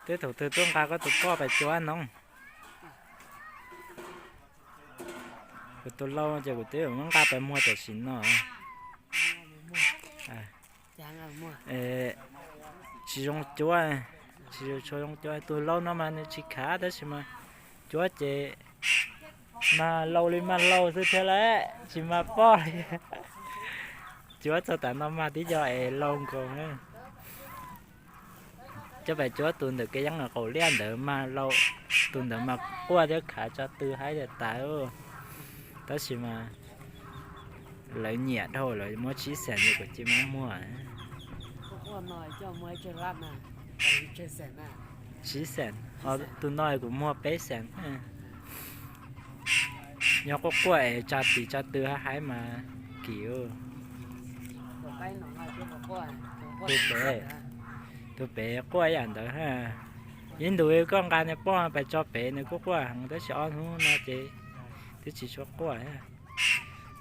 Twb thaum twg tuaj nqa koj tus poj pais cuab no? Kuv tus lau ces kuv twb muab nqa pais muag tam sim no. Tsis zoo cuab, tsis zoo cuab. Tus lau no mas nws tsis khav tab sis mas cuab ces mas lau li mas lau xwb thiab lawm, tsis mas poj li. Cuab txog tav no mas tib co es lau nkaus. Coj pais cuab tus ntawm kev yeeb qaum liaj ntawd mas lau, tus ntawd mas quaj thiab khav tso tw haib tiag tas. Tab sis mas lawv nyiam dhau lawv muab tsib xees ces kuv cia muab muag. Tsib xees, ho tus no kuv muag peb xees. Nyob quaj quaj es tso tis tso tw haib haib mas kim. Tus pem, tus pem quaj ib yam ntawd. Ib ntus koj nqa niag poj pais tso pem nws kuj quaj heev tab sis ob hnub no ces twb tsis tshua quaj.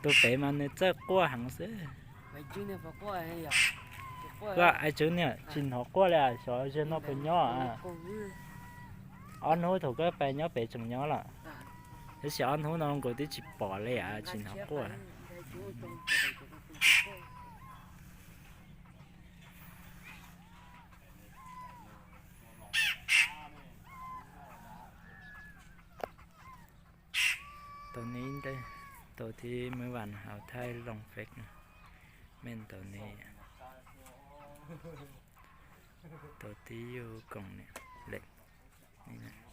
Tus pem mas nws txawj quaj heev xwb. Koj hais tswv niam tsis hnov quaj li, xyov zaum no puas nyob. Ob hnub thaum koj pais nyob pem tseem nyob lawm, tab sis ob hnub no nkaus twb tsis pom li, tsis hnov quaj. Tau ni ntej, tau thib meb vas hauv thaij loo fek, me ntau ni, tau thib yug koom niam lem ni.